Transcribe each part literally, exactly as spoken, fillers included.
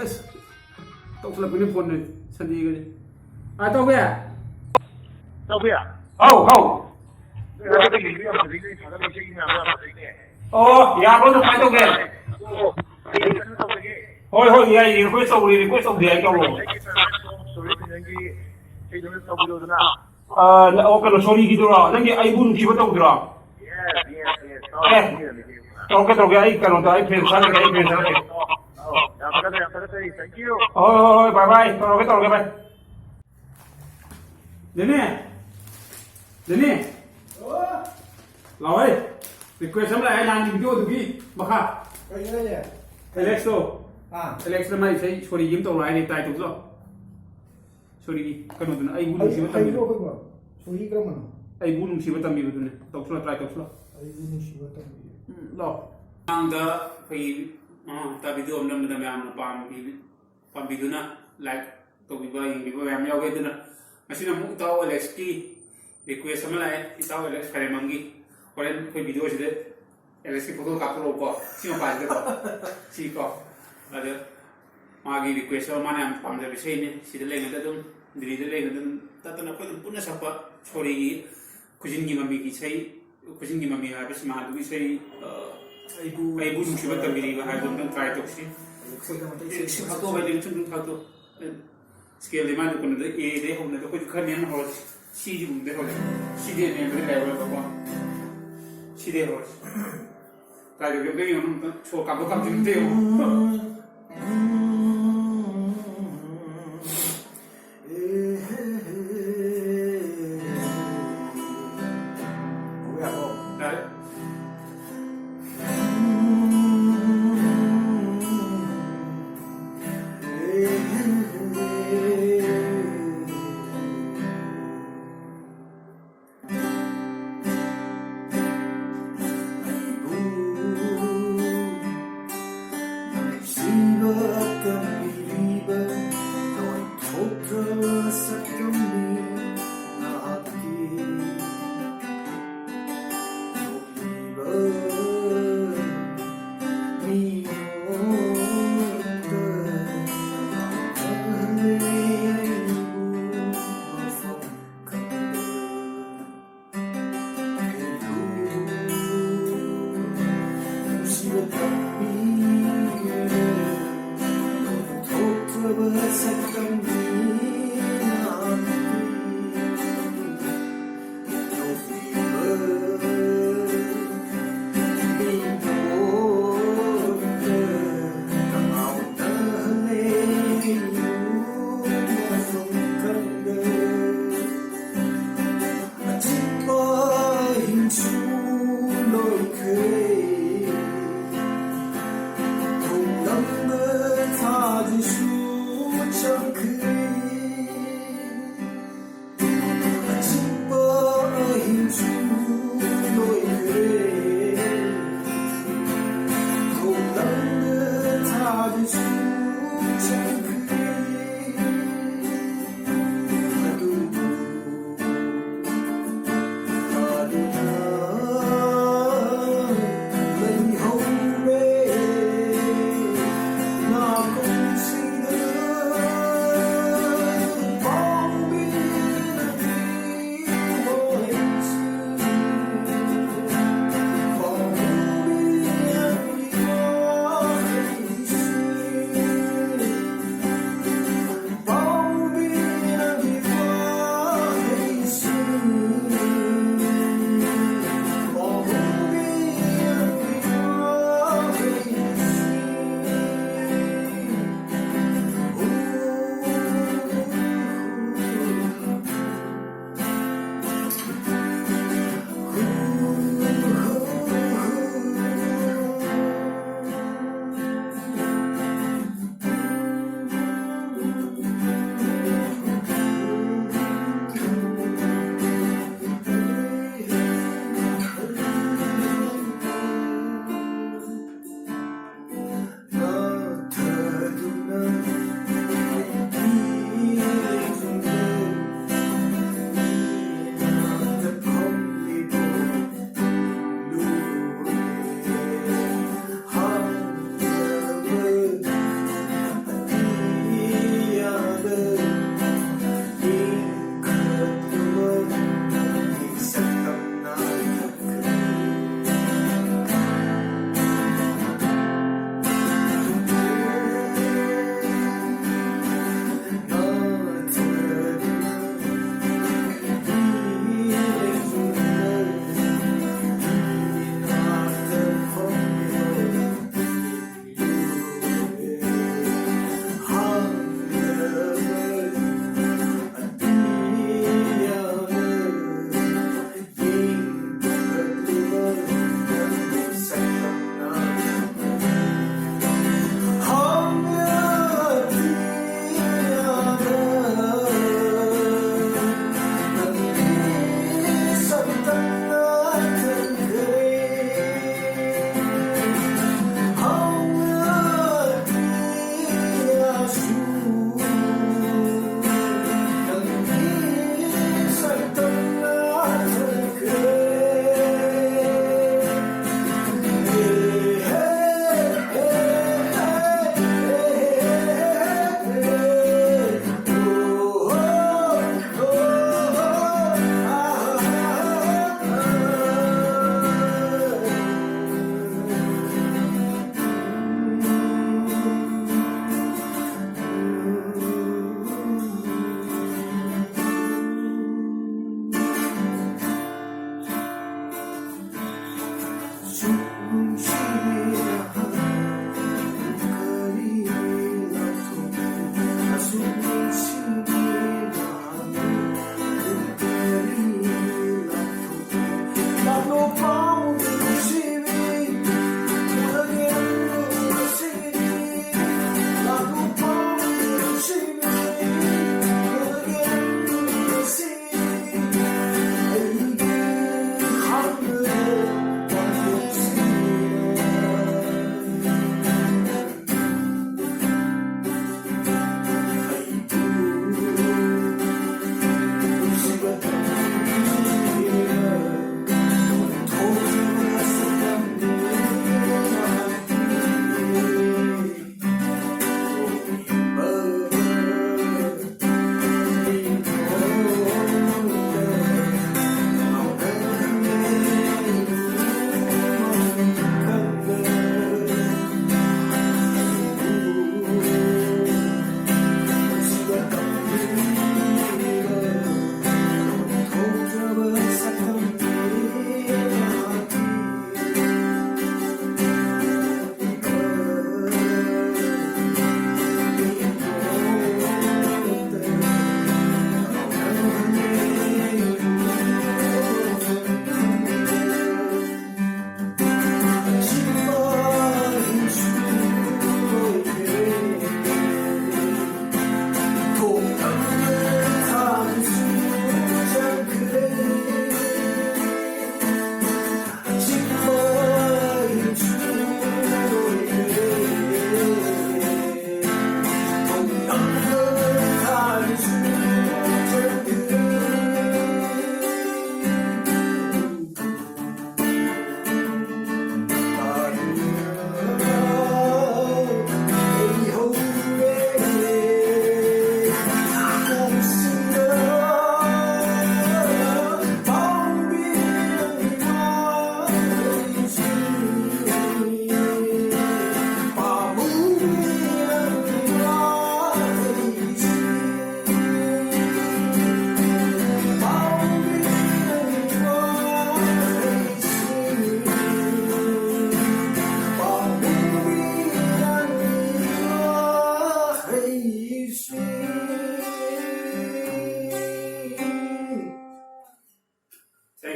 ꯑꯁ, ꯇꯧꯁꯜꯂꯛꯄꯅꯤ ꯐꯣꯟ ꯁꯟꯗꯤꯒꯗꯤ꯫ ꯑꯥ, ꯇꯧꯒꯦ꯫ ꯇꯧꯕꯤ꯫ ꯍꯥꯎ, ꯍꯥꯎ꯫ ꯅꯣꯏ ꯑꯗꯨꯗ ꯌꯦꯡꯕ ꯌꯥꯝ ꯐꯖꯩ, ꯅꯣꯏ ꯊꯥꯒꯠꯂꯛꯏꯁꯦ ꯌꯥꯝ ꯌꯥꯝ ꯐꯖꯩꯅꯦ꯫ ꯑꯣ, ꯌꯥꯕ꯭ꯔꯣ? ꯑꯗꯨꯃꯥꯏꯅ ꯇꯧꯒꯦ꯫ ꯑꯣ, ꯑꯩ ꯀꯩꯅꯣ ꯇꯧꯖꯒꯦ꯫ ꯍꯣꯏ, ꯍꯣꯏ, ꯌꯥꯏ, request ꯇꯧꯔꯤ, request ꯇꯧꯗꯦ ꯍꯥꯏ ꯇꯧꯔꯣ꯫ ꯑꯩꯒꯤ ꯐꯦꯟ ꯁꯣꯔꯤ ꯅꯪꯒꯤ ꯏꯁꯩꯗꯨꯅ ꯇꯧꯕꯤꯔꯣꯗꯅ꯫ ꯑꯥ, ꯑꯣ, ꯀꯩꯅꯣ, ꯁꯣꯔꯤꯒꯤꯗꯨꯔꯣ? ꯅꯪꯒꯤ ꯑꯩꯕꯨ ꯅꯨꯡꯁꯤꯕ ꯇꯧꯗ꯭ꯔꯣ? Yes, yes, yes. ꯑꯦ, ꯇꯧꯔꯛꯀꯦ, ꯇꯧꯔꯛꯀꯦ, ꯑꯩ ꯀꯩꯅꯣꯗ, ꯑꯩ ꯐꯦꯟ ꯁꯥꯔꯒꯦ, ꯑꯩ ꯐꯦꯟ ꯁꯥꯔꯒꯦ꯫ ꯑꯣ, ꯌꯥꯝ ꯊꯥꯒꯠꯆꯔꯤ, ꯌꯥꯝ ꯊꯥꯒꯠꯆꯔꯤ, thank you꯫ ꯍꯣꯏ, ꯍꯣꯏ, ꯍꯣꯏ, bye bye, ꯇꯧꯔꯒꯦ, ꯇꯧꯔꯒꯦ, bye꯫ ꯗꯦꯅꯤ, ꯗꯦꯅꯤ, ꯂꯥꯛꯑꯣꯍꯦ꯫ Request ꯑꯃ ꯂꯥꯛꯑꯦ ꯅꯍꯥꯟꯒꯤ video ꯗꯨꯒꯤ ꯃꯈꯥ꯫ ꯀꯩꯅꯣ ꯍꯥꯏꯁꯦ? Alex ꯇꯣ꯫ ꯑꯥ꯫ Alex ꯅ ꯃꯥꯏ ꯏꯁꯩ ꯁꯣꯔꯤꯒꯤ ꯑꯃ ꯇꯧꯔꯣ ꯍꯥꯏꯅꯦ, try ꯇꯧꯁꯤꯂꯣ꯫ ꯁꯣꯔꯤꯒꯤ ꯀꯩꯅꯣꯗꯨꯅ ꯑꯩꯕꯨ ꯅꯨꯡꯁꯤꯕ ꯍꯩ-, ꯍꯩꯕ꯭ꯔꯣ ꯇꯝꯕꯤꯕ꯫ ꯑꯩꯈꯣꯏꯕꯣ? ꯁꯣꯔꯤ ꯀꯔꯝꯕꯅꯣ? ꯑꯩꯕꯨ ꯅꯨꯡꯁꯤꯕ ꯇꯝꯕꯤꯕꯗꯨꯅꯦ꯫ ꯇꯧꯁꯤꯂꯣ, try ꯇꯧꯁꯤꯂꯣ꯫ ꯑꯩꯕꯨ ꯅꯨꯡꯁꯤꯕ ꯇꯝꯕꯤꯌꯨ꯫ ꯎꯝ, ꯂꯥꯛꯑꯣ꯫ ꯃꯃꯥꯡꯗ ꯑꯩꯈꯣꯏꯒꯤ ꯃꯃꯥꯡ ꯍꯞꯇꯥ video ꯑꯃ ꯅꯝꯕꯗ ꯃꯌꯥꯝꯅ ꯄꯥꯝꯕꯤ-, ꯄꯥꯝꯕꯤꯗꯨꯅ like ꯇꯧꯕꯤꯕ, ꯌꯦꯡꯕꯤꯕ ꯃꯌꯥꯝ ꯌꯥꯎꯋꯦ꯫ ꯑꯗꯨꯅ ꯉꯁꯤꯅ ꯑꯃꯨꯛ ꯏꯇꯥꯎ Alex ꯀꯤ request ꯑꯃ ꯂꯥꯛꯑꯦ, ꯏꯇꯥꯎ Alex ꯈꯥꯏꯔꯦꯝꯕꯝꯒꯤ꯫ ꯍꯣꯔꯦꯟ ꯑꯩꯈꯣꯏ video ꯁꯤꯗ Alex ꯀꯤ photo ꯀꯥꯞꯊꯣꯔꯛꯎꯀꯣ, ꯁꯤ ꯃꯄꯥꯁꯤꯗꯀꯣ, ꯁꯤꯀꯣ꯫ ꯑꯗ ꯃꯥꯒꯤ request ꯑꯃ, ꯃꯥꯅ ꯌꯥꯝ ꯄꯥꯝꯖꯕ ꯏꯁꯩꯅꯦ꯫ ꯁꯤꯗ ꯂꯩꯉꯩꯗ ꯑꯗꯨꯝ, ꯗꯤꯜꯂꯤꯗ ꯂꯩꯉꯩꯗ ꯑꯗꯨꯝ ꯇꯠꯇꯅ ꯑꯩꯈꯣꯏ ꯑꯗꯨꯝ ꯄꯨꯟꯅ ꯁꯛꯄ ꯁꯣꯔꯤꯒꯤ ꯈꯨꯖꯤꯟꯒꯤ ꯃꯃꯤꯒꯤ ꯏꯁꯩ, ꯈꯨꯖꯤꯟꯒꯤ ꯃꯃꯤ ꯍꯥꯏꯕ ꯁꯤꯃꯥꯗꯨꯒꯤ ꯏꯁꯩ, ꯑ, ꯑꯩꯕꯨ ꯑꯩꯕꯨ ꯅꯨꯡꯁꯤꯕ ꯇꯝꯕꯤꯔꯤꯕ ꯍꯥꯏꯕꯗꯣ ꯑꯝꯇꯪ try ꯇꯧꯁꯤ꯫ ꯑꯩꯈꯣꯏꯗ ꯑꯃꯇ ꯏꯁꯩ ꯁꯤ ꯊꯥꯛꯇꯣꯛꯑꯣ, ꯍꯥꯏꯗꯤ ꯁꯨꯝ ꯁꯨꯝ ꯊꯥꯛꯇꯣꯛꯑꯣ꯫ Scale ꯗꯤ ꯃꯥꯏꯗꯤ ꯀꯩꯅꯣꯗ, A ꯗꯩ ꯍꯧꯅ, ꯑꯩꯈꯣꯏꯁꯨ ꯈꯔ ꯅꯦꯝꯅ ꯍꯧꯔꯁꯤ꯫ C ꯒꯨꯝꯕꯗꯩ ꯍꯧꯔꯁꯤ꯫ C ꯗꯤ ꯅꯦꯝꯕꯗꯤ ꯂꯩꯔꯣꯏꯕꯀꯣ꯫ C ꯗꯩ ꯍꯧꯔꯁꯤ꯫ Try ꯇꯧꯒꯦ, ꯑꯝꯇ ꯌꯦꯡꯉꯣ, ꯑꯝꯇ ꯁꯣꯔ ꯀꯥꯞꯊꯣꯛ ꯀꯥꯞꯁꯤꯟ ꯑꯝꯇ ꯌꯦꯡꯉꯣ꯫ ꯍꯧꯕ ꯌꯥꯕ꯭ꯔꯣ? ꯌꯥꯔꯦ꯫ ꯊꯣꯛꯇ꯭ꯔꯕ ꯁꯛꯇꯝꯅꯤ ꯅꯪꯗꯤ꯫ ꯅꯣꯛꯂꯤꯕ ꯃꯤꯠꯇꯣ ꯀꯅꯥꯅ ꯉꯥꯎꯅꯍꯜꯂꯦ ꯃꯐꯝ ꯈꯪꯗ꯫ ꯑꯆꯤꯛꯄ ꯍꯤꯡꯁꯨ ꯂꯣꯏꯈ꯭ꯔꯦ꯫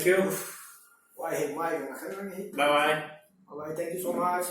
Thank you. ꯋꯥꯏꯍꯦ, ꯃꯥꯏꯒ ꯉꯥꯡꯁꯪ ꯉꯥꯡꯉꯤ꯫ Bye bye. Bye bye, thank you so much.